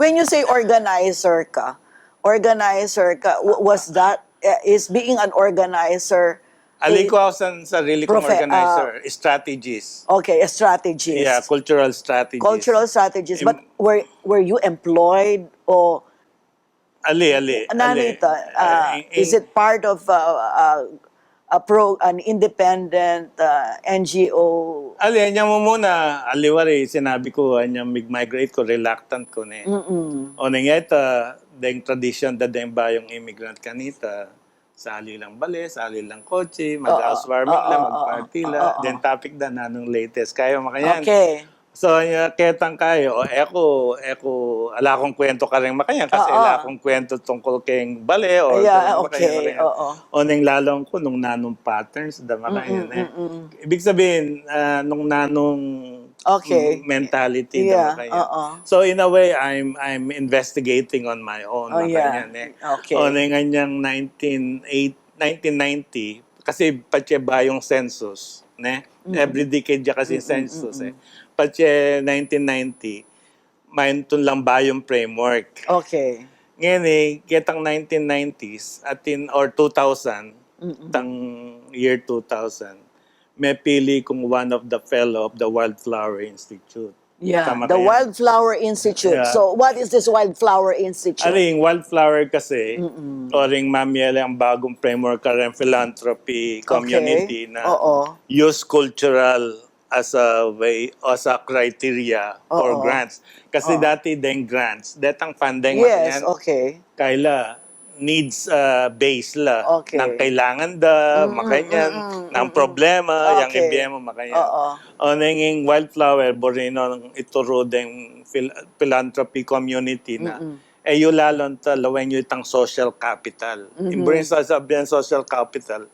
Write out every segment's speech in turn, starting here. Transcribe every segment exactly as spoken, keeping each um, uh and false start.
When you say organizer ka, organizer ka, w- was that, uh, is being an organizer Ali a- ko ako sa sarili kong Profe- organizer, strategist. Okay, a strategist. Yeah, cultural strategist. Cultural strategist. Im- But were were you employed o Ali, ali, ano ali. ito? Uh, Ah, in- is it part of uh, uh, a pro an independent uh, N G O? Ali, anya mo muna, ali wari, sinabi ko, anya mig-migrate ko, reluctant ko ne. Mm-mm. O nang ita, deng tradisyon da deng bayung immigrant kanita, sali lang bale, sali lang kotse, mag Oo, housewarming oo, lang, oo, mag-party oo, lang, oo. deng topic da nanung latest kayu, makanyan. Okay. So, anya, ketang kayu, o, eku, eku, ala kung kwento karing makanyan, kasi Oo. ala kung kwento tungkol keng bale, o Yeah, keng makanyan, okay. makanyan. Oo. O nang lalong ko nung nanung patterns da makanyan, Mm-mm, eh. mm-mm. Ibig sabihin, ah, nung nanung Okay. mentality Yeah, da makanyan. oo. So, in a way, I'm I'm investigating on my own, Oh, yeah. makanyan, eh. Okay. O nang anyang nineteen eight, nineteen ninety, kasi patse bayung census, ne? Mm. Every decade ya kasi Mm-mm, census, eh. mm-mm. Patse nineteen ninety, maintun lang bayung framework. Okay. Ngeni, ketang nineteen nineties, atin, or two thousand, Mm-mm. tang year two thousand, mepili kung one of the fellow of the Wildflower Institute. Yeah, Tama the ka yan. Wildflower Institute. Yeah. So, what is this Wildflower Institute? Aring Wildflower kasi, Mm-mm. o ring mamiele ang bagong framework kareng philanthropy Okay. community na Oo. use cultural as a way, as a criteria for Oo. grants. Kasi Oo. dati deng grants, detang funding Yes, yan, okay. kaila needs uh, base la. Okay. Nang kailangan da, Mm, makanyan, mm, mm, nang mm. problema, yang Okay. ibie mo, makanyan. Oo. O nenging Wildflower, burino, ituru deng phil- philanthropy community na. Mm-mm. E yu lalon ta, lawen yu itang social capital. Mhm. Imburin sa sabihan social capital,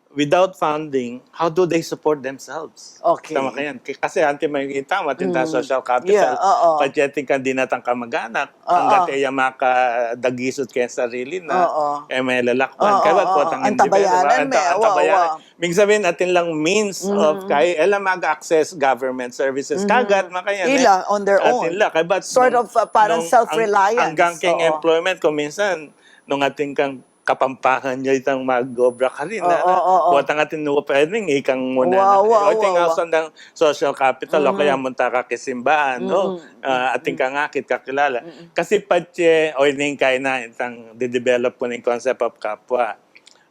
without funding, how do they support themselves? Okay. Tama ka yan. K- Kasi anti makikita mo, atin ta Mm. social capital, Yeah, oo. budgeting ka, di na tang kamag-anak, Oo. hanggat e ya makadagisut keng sarili na, Oo. e may lalakwan. Oo, Kaya oo. kotang Antabayanan individual, me, anta- wa, antabayanan. wa. Ibig sabihin, atin lang means of Mhm. kaya, e la mag-access government services. Mhm. Kagad, makanyan, Ila, eh. on their Atin own. la, kaya ba't Sort nung- of, uh, parang nung self-reliance. ang, hanggang keng Oo. employment ko, minsan, nung atin kang Kapampangan ya itang mag-obra karin, Oo, oo, oo. Kuwatang atin no pwedeng ikang muna Wow, na. wow, Atin wow, nga wow. Sandang social capital, o Mm. kaya munta ka keng simbahan, no? Mm, Ah, mm, atin mm. kang akit, kakilala. Mm. Kasi patse, o, ining kaina, itang didevelop ku ning concept of kapwa.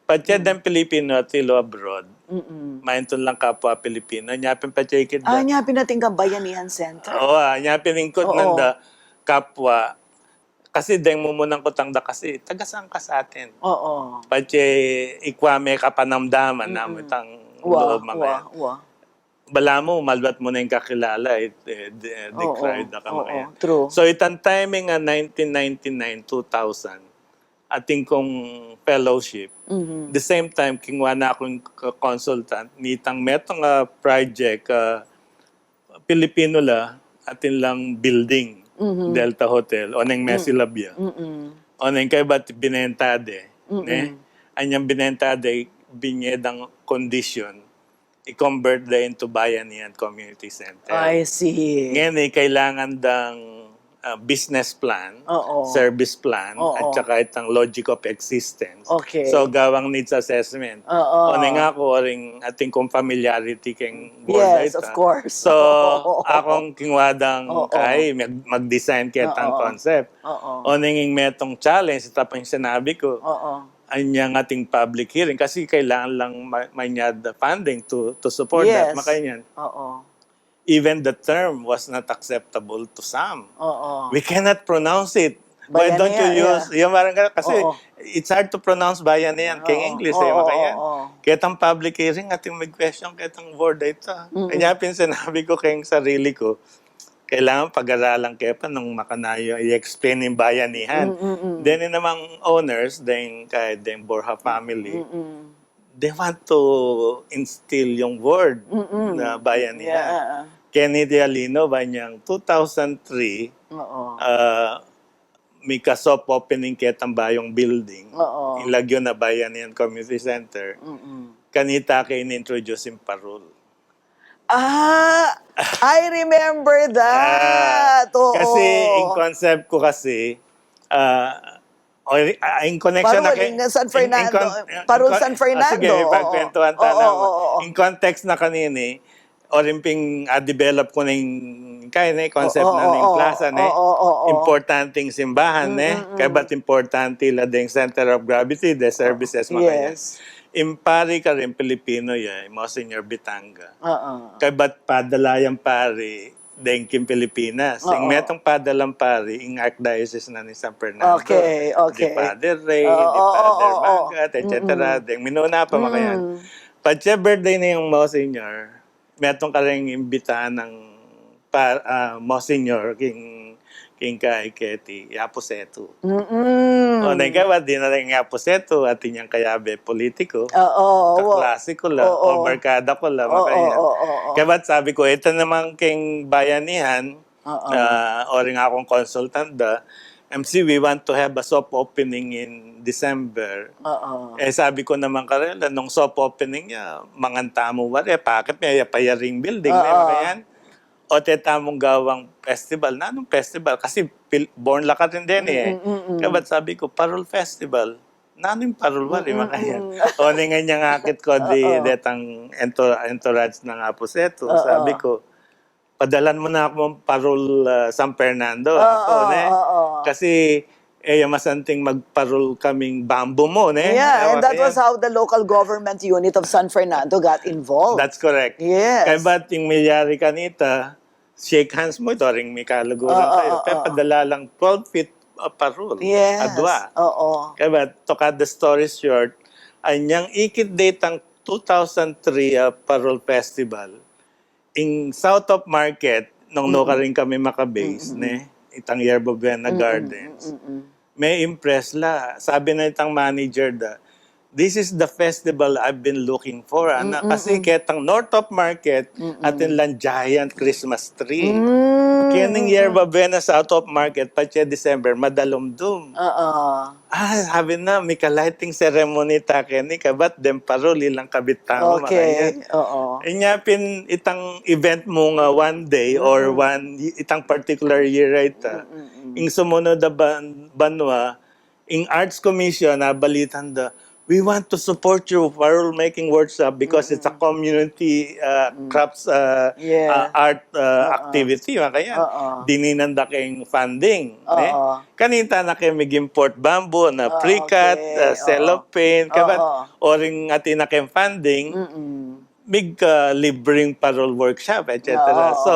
Patse Mm. deng Pilipino at ilu abroad, Mm-mm. maintun lang kapwa Pilipino, nyapin patse ikit Ah, da. nyapin atin kang Bayanihan Center. Oo, ah, nyapin ingkut Oo. nanda kapwa. Kasi deng mumunang kutang da kasi, taga saan ka sa atin? Oo. Patse ikwa me kapanamdaman na Mm-mm. itang Wa, loob, mga wa, yan. Wa. Balamu, malwat mu na ing kakilala, it, eh, de-, Oo, decried na ka, mga oo, yan. true. So, itang timing a nineteen ninety-nine, two thousand, atin kung fellowship, Mhm. the same time, kingwa na kung k-, consultant, nitang metung a project, ah, Pilipino la, atin lang building, Mhm. Delta Hotel, o neng Mm. Mesilabia. Mm-mm. O neng kaya ba't binenta de, Mm-mm. ne? Anyang binenta de, binye dang condition, i-convert de into Bayanihan Community Center. I see. Ngayon, eh, kailangan dang, ah, business plan, Oo. service plan, Oo. at saka itang logic of existence. Okay. So, gawang needs assessment. Oo. O, neng aku, o ring atin kung familiarity keng World Yes, Data. of course. So, Oo. akong kingwa dang Oo. kay mag-, mag-design ketang Oo. concept. Oo. O nenging metung challenge, ita pang sinabi ku, Oo. anyang atin public hearing kasi kailangan lang ma-, manyad funding to, to support that, Yes. Makanyan. Oo. Even the term was not acceptable to some. Oo. We cannot pronounce it. Why don't you Bayanihan, use, yung parang ganun, kasi Oo. it's hard to pronounce Bayanihan keng Oo, English, eh, oo, Makanyan. oo. Ketang public hearing, atin may question, ketang word, ita. Mm-mm. Kaya pin sinabi ku keng sarili ku, kailangan pag-aralan ke pa nung makanayo i-explain ing Bayanihan. Mm-mm-mm. Then, yung namang owners, then kay, then Borja family, Mm-mm. they want to instill yung word Mm-mm. na Bayanihan. Yeah. Kennedy Alino, ba niyang two thousand three, Oo. ah, mika-soft opening ketang bayung building, Oo. ilagyo na Bayanihan Community Center, Mm-mm. kanita ke in-introduce ing parol. Ah, I remember that. Oo. Kasi in concept ko kasi, ah, o, ah, in connection na Parol, in San Fernando. Parol San Fernando. Sige, pagkwentuhan tayo. In context na kanini, o rin ping, ah, develop ko na yung kaya na yung concept na yung plaza na importante yung simbahan na kaya ba't importante la ding center of gravity, the services, mga yan. Impari ka rin Pilipino ya, yung Monsignor Bitanga. Kaya ba't padala yung pari deng king Pilipinas? Yung metong padalang pari, yung Archdiocese na ni San Fernando. Okay, okay. Di Father Ray, di Father Mangat, et cetera. Deng minuna pa, mga yan. Pag siya birthday na yung Monsignor, metung ka ring imbitahan ng pa, ah, Monsignor king, king kay Keti, Yapusetu. O, na ikaw, di na rin Yapusetu, at inyang kayabe politiko. Kaklase ko la, o barkada ko la, makaya. Kaya ba't sabi ko, ito naman king bayanihan, ah, o rin akong consultant da, M C, we want to have a soft opening in December. Eh, sabi ko naman karela, nung soft opening niya, mangan tamu wari, pakit me, ya pa ya ring building, may mga yan. O te tamung gawang festival. Nanung festival? Kasi pil- born la ka rin din eh. Kaya ba't sabi ko, parol festival? Nanung parol wari, mga yan. O, ningan niya ngakit ko di, detang ento- entourage ng Apusetu. Sabi ko, padalan mo na ako ng parol, ah, San Fernando. Ako, ne? Kasi, eh, masanting magparol kaming bamboo mo, ne? Yeah, and that was how the local government unit of San Fernando got involved. That's correct. Yes. Kaya ba't yung milyari kanita, shake hands mo, ito rin may kaluguran tayo. Kaya padala lang twelve feet, ah, parol. Yes. Adwa. Oo. Kaya ba't, to cut the story short, anyang ikit datang two thousand three, ah, Parol Festival, ing South of Market, nung no ka rin kami makabase, ne? Itang Yerba Buena Gardens. May impress la. Sabi na itang manager da, "This is the festival I've been looking for," ana. Kasi ketang North of Market, atin lang giant Christmas tree. Kaya ning Yerba Buena South of Market, patse December, madalumdum. Oo. Ah, sabi na, mika lighting ceremony ta keni, kabat dem parol, ilang kabit tamu, makanya. Oo. Inya pin itang event mu nga one day or one, itang particular year, right? Ing sumunod a ban- banwa, ing Arts Commission, nabalitan da, "We want to support you parol making workshop because it's a community, uh, crafts, uh, Yeah. uh, art, uh, activity," makanya. Dininan da keng funding, ne? Kanita na keng mig-import bamboo, na pre-cut, Okay. uh, cellophane, kabat, Oo. o ring atin na keng funding, mig, uh, libreng parol workshop, et cetera. Oo. So,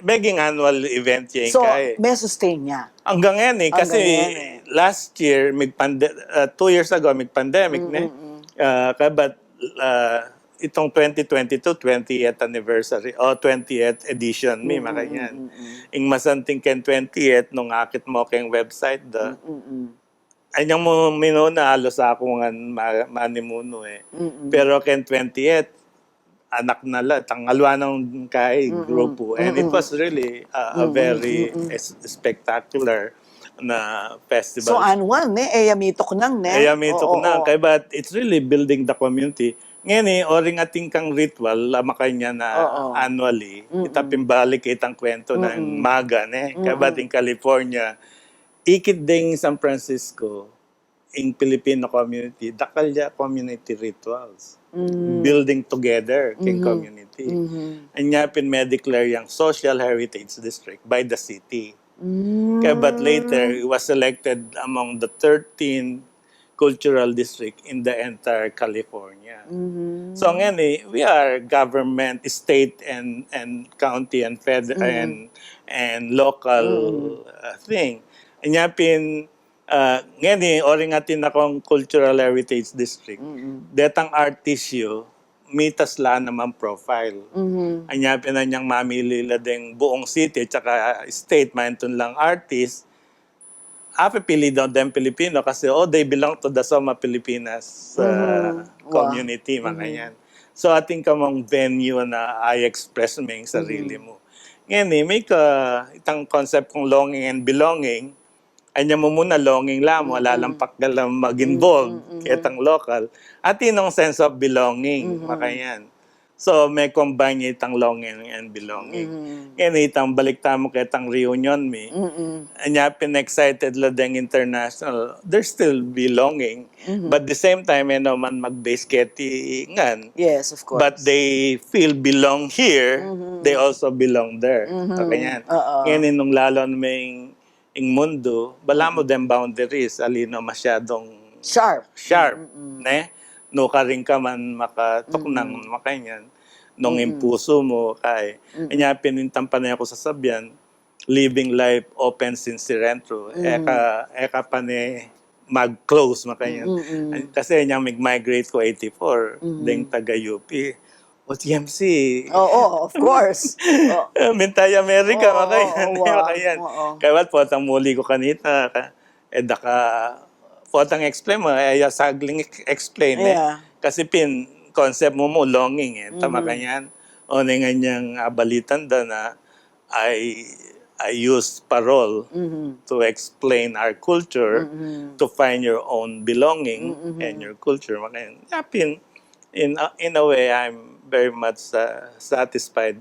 meging annual event yan. So, Kaya may sustain niya. Hanggang ngayon eh, kasi Hanggang ngayon eh. Last year, mig-pande- uh, two years ago, mig-pandemic, ne? Uh, kabat, uh, itong twenty twenty-two, twentieth anniversary, o twentieth edition, mi, makanyan. Ing masanting ken twentieth, nung akit mo keng website da, anyang mu minuna, alos aku ngan ma- manimunu eh. Pero ken twentieth, anak na la, tang alwa nang kay grupo. And it was really a, a very es- spectacular na festival. So, annual, ne? E ya mituknang, ne? E ya mituknang. Kaya ba't it's really building the community. Ngayon eh, o ring atin kang ritual, la makanya na annually, ita pimbalik itang kwento ng maga, ne? Kaya ba't in California, ikit ding San Francisco, ing Filipino community, dakal ya community rituals. Building together king community. Anya pin me-declare yang social heritage district by the city. Kaya but later, it was selected among the thirteen cultural district in the entire California. So ngayon eh, we are government, state and and county and fed and and local uh, thing. Anya pin, uh, ngayon eh, o ring atin akong cultural heritage district. Detang artist yu, mitas la naman profile. Anya pin anyang mamili la ding buong city at saka state, maintun lang artist, apipili daw dem Pilipino kasi, oh, they belong to the Soma Pilipinas uh, community, makanyan. So, atin kamang venue na i-express me ing sarili mu. Ngayon eh, may ka, itang concept kong longing and belonging, anya mu muna longing la mu, ala lang pakialam mag-involve, ketang local. Atin nung sense of belonging, makanyan. So, me-combine ya itang longing and belonging. Ngeni itang balik tamu ketang reunion mi. Anya pin-excited la deng international, they're still belonging. But the same time, e naman mag-base keti ngan. Yes, of course. But they feel belong here, they also belong there. Makanyan. Oo. Ngeni nung lalo na me ing, ing mundu, balamu deng boundaries, ali no masyadong Sharp. sharp, ne? Nukarin ka man makatuknang, makanyan. Nung ing pusu mu, kay, anya pin itang pane ku sasabian, living life open since rentro. Eka, eka pane mag-close, makanyan. Kasi anya mig-migrate ku eighty-four, deng taga U P. O T M C. Oo, of course. Oh. Minta ya Amerika, Oo, makanyan. oo, oo. Kaya potang muli ku kanita, ka, e daka, potang explain mu, e ya sagling ex-, explain, e. Yeah. Kasi pin, concept mu mu longing, e. Tama kanyan. O, ne nganyang abalitan da na, I, I use parol to explain our culture, to find your own belonging and your culture. Makanyan. Anya pin, in a, in a way, I'm very much uh, satisfied.